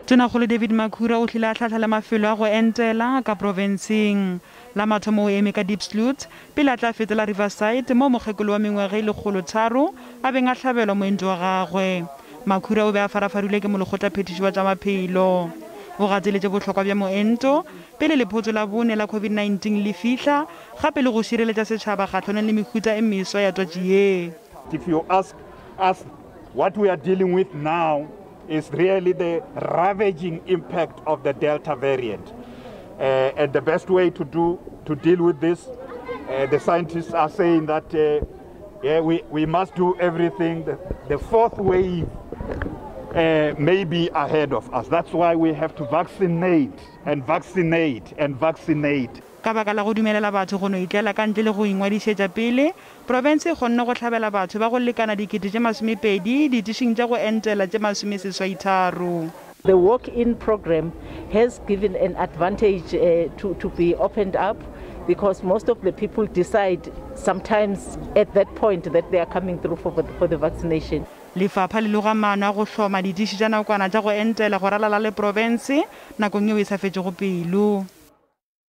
Tonakgolo David Makhura o hlile a hlahla le mafelo a go entela ka profenseng. La mathomo o eme ka Diepsloot pele a tla fetela Riverside moo mokgekolo wa mengwaga e 103 a beng a hlabelwa moento wa gagwe. Makhura o be a farafarilwe ke molekgotlaphethiši wa tša maphelo. O gateletše bohlokwa bja moento pele lephotso la bone la COVID-19 le fihla, gape le go šireletša setšhaba kgahlanong le mehuta e meswa ya twatši ye. If you ask us what we are dealing with now is really the ravaging impact of the Delta variant. And the best way to do to deal with this, the scientists are saying that yeah, we must do everything. The fourth wave may be ahead of us. That's why we have to vaccinate and vaccinate and vaccinate. Ka baka la go dumelela batho go no itlela ka ntle le go ingwadišetša pele, profense e kgonne go hlabela batho ba go lekana 20,000 ditišing tša go entela tše 83. The walk-in program has given an advantage to be opened up because most of the people decide sometimes at that point that they are coming through for the vaccination. Lefapha le loga maano a go hloma ditiši tša nakwana tša go entela go ralala le profense nakong yeo e sa fetšego pelo.